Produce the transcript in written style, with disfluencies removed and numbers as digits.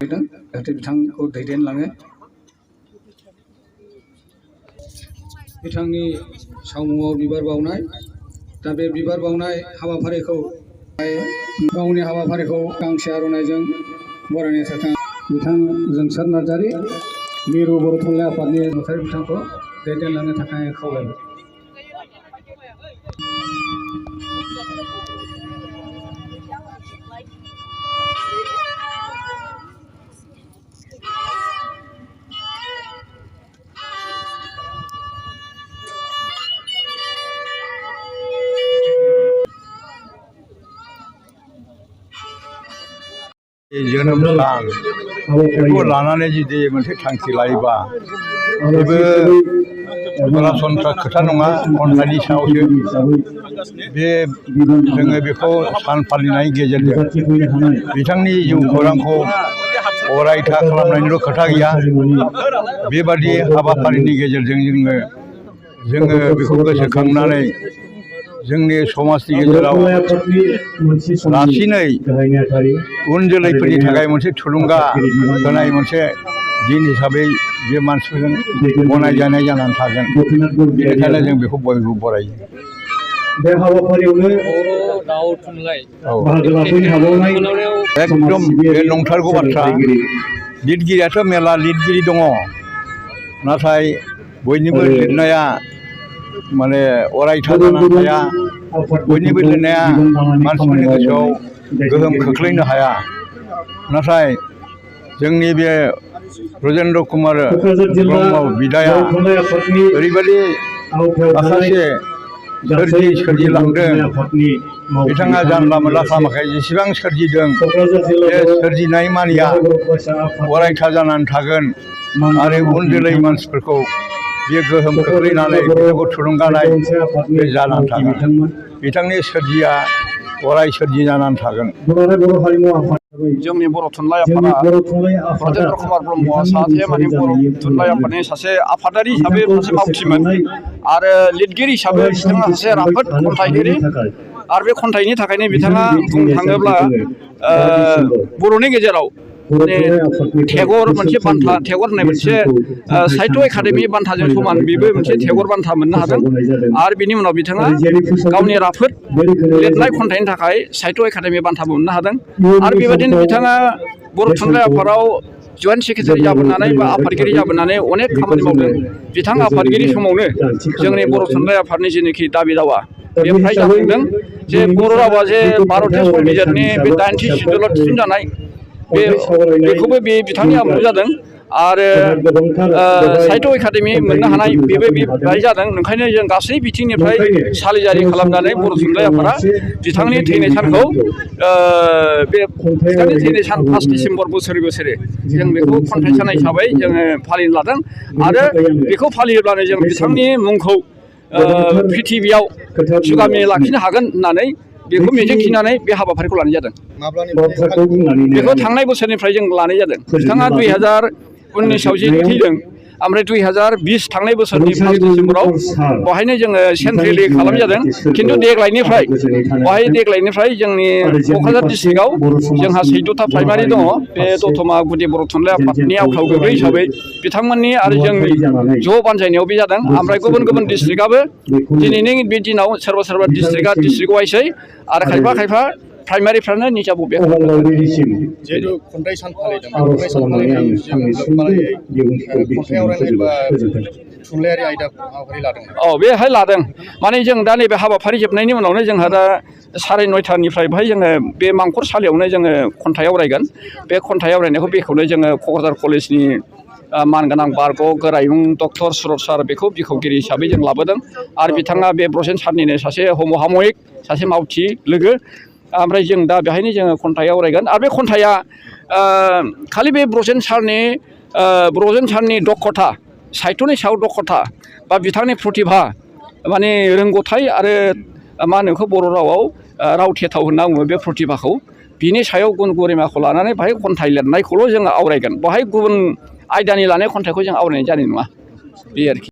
जाहाथे बिथांखौ दैदेनलाङो। बिथांनि सावमुआव बिबार बावनाय, दा बे बिबार बावनाय हाबाफारिखौ गावनि हाबाफारिखौ गांसे आर'नाइजों बरायनो थाखाय बिथां जोंसार नार्जारि मिरु बर' थुनलाइ आफादनि नुथायारि बिथांखौ दैदेनलांनो थाखाय खावलायबाय। जोनोम सान बेखौ लानानै जुदि मोनसे थांखि लायोबा बेबो सरासनस्रा खोथा नङा, खन्थाइनि सायावसो। बे जोङो बेखौ सान फालिनायनि गेजेरजों बिथांनि जिउ खौरांखौ अरायथा खालामनायनिल' खोथा गैया। बेबादि हाबाफारिनि गेजेरजों जोङो बेखौ गोसोखांनानै जोंनि समाजनि गेजेराव लासैनो उन जोलैफोरनि थाखाय मोनसे थुलुंगा होनाय मोनसे दिन हिसाबै बे मानसिफोरजों गनायजानाय जानानै थागोन। बेनिखायनो जों बेखौ बयबो बरायो। बे हाबाफारियावनो एकदम बे नंथारगौ बाथ्रा। लिरगिरियाथ' मेरला लिरगिरि दङ, नाथाय बयनिबो लिरनाया माने अरायथा जानानै थाया। बयनिबो लिरनाया मानसिफोरनि गोसोआव गोहोम खोख्लैनो हाया। नाथाय जोंनि बे ब्रजेन्द्र कुमार ब्रह्म बिदाया ओरैबायदि माखासे सोरजिलांदों। बिथाङा जानला मोनला खालामाखै। जेसेबां सोरजिदों बे सोरजिनाय मानिया अरायथा जानानै थागोन आरो उन जोलै मानसिफोरखौ बे गोहोम खोख्लैनानै बिथांखौ थुलुंगानाय बे जानानै थागोन। बिथांनि सोरजिया अराय सोरजि जानानै थागोन। जोंनि बर' थुनलाइ आफादा ब्रजेन्द्र कुमार ब्रह्मआ सासे माने बर' थुनलाइ आफादनि सासे आफादारि हिसाबै सासे मावथिमोन आरो लिरगिरि हिसाबै बिथाङा सासे राफोद खन्थाइगिरि। आरो बे खन्थाइनि थाखायनो बिथाङा बुंनो थाङोब्ला बर'नि गेजेराव माने टेगर मोनसे बान्था, टेगर होननाय मोनसे साहित्य एकाडेमि बान्थाजों समान बेबो मोनसे टेगर बान्था मोननो हादों। आरो बिनि उनाव बिथाङा गावनि राफोद लिरनाय खन्थाइनि थाखाय साहित्य एकाडेमि बान्थाबो मोननो हादों। आरो बेबायदिनो बिथाङा बर' थुनलाइ आफादाव जइन्ट सेक्रेटारि जाबोनानै बा आफादगिरि जाबोनानै अनेक खामानि मावदों। बिथां आफादगिरि समावनो जोंनि बर' थुनलाइ आफादनि जेनोखि दाबि दावा बे फ्राय जाफुंदों। जे बर' रावा जे भारतीय संबिजिरनि बे 80 सिडुलाव थिसनजानाय बेखौबो बे बिथांनि आमोलाव जादों। आरो साहित्य एकाडेमि मोननो हानाय बेबो बेहाय जादों। ओंखायनो जों गासै बिथिंनिफ्राय सालिजारि खालामनानै बर' थुनलाइ आफादा बिथांनि थैनाय सानखौ बे बिथांनि थैनाय सान 5 डिसेम्बर बोसोरे बोसोरे जों बेखौ खन्थाइ सान हिसाबै जोङो फालिनो लादों। आरो बेखौ फालियोब्लानो जों बिथांनि मुंखौ पृथिबियाव जुगामि लाखिनो हागोन होननानै बेखौ मिजिंथिनानै बे हाबाफारिखौ लानाय जादों। बेखौ थांनाय बोसोरनिफ्राय जों लानाय जादों। बिथाङा 2019आव जे थैदों, ओमफ्राय 2020 थांनाय बोसोरनि 5 डिसेम्बराव बेवहायनो जोङो सेन्ट्रेलि खालामनाय जादों। खिन्थु देग्लायनिफ्राय जोंनि क'क्राझार डिस्ट्रिक्टआव जोंहा 14था प्राइमारि दङ। बे दतमा गुदि बर' थुनलाइ आफादनि आवथाव गोग्लैयो हिसाबै बिथांमोननि आरो जोंनि ज' बानजायनायाव बे जादों। ओमफ्राय गुबुन गुबुन डिस्ट्रिक्टआबो दिनैनि बे दिनाव सोरबा डिस्ट्रिक्टआ डिस्ट्रिक्ट वाइसै आरो खायफा प्राइमारिफ्रानो निजा बबे जिहेतु खन्थाइ सान फालिदों, खन्थाइ सान फालिनायजों खन्थाइ आवरायनाय बा थुनलाइयारि आयदा हाबाफारि लादों। बेहाय लादों। माने जों दा नैबे हाबाफारि जोबनायनि उनावनो जोंहा दा 9:30निफ्राय बेहाय जोङो बे मांखरसालियावनो जोङो खन्थाइ आवरायगोन। बे खन्थाइ आवरायनायखौ बेखेवनो जोङो क'क्राझार कलेजनि मानगोनां बारग' गोरायुं डक्टर सुरत सार बेखौ बिखेवगिरि हिसाबै जों लाबोदों। आरो बिथाङा बे ब्रजेन सारनिनो सासे समहामयिक सासे मावथि लोगो। ओमफ्राय जों दा बेहायनो जोङो खन्थाइ आवरायगोन। आरो बे खन्थाइया खालि बे ब्रजेन सारनि दक्षता, साहित्यनि सायाव दक्षता बा बिथांनि प्रतिभा माने रोंगौथाय आरो मा होनो बेखौ बर' रावाव राव थेथाव होनना बुङो बे प्रतिभाखौ। बिनि सायाव गुन गरिमाखौ लानानै बेहाय खन्थाइ लिरनायखौल' जोङो आवरायगोन। बेहाय गुबुन आयदानि लानाय खन्थाइखौ जों आवरायनाय जानाय नङा। बे आरोखि।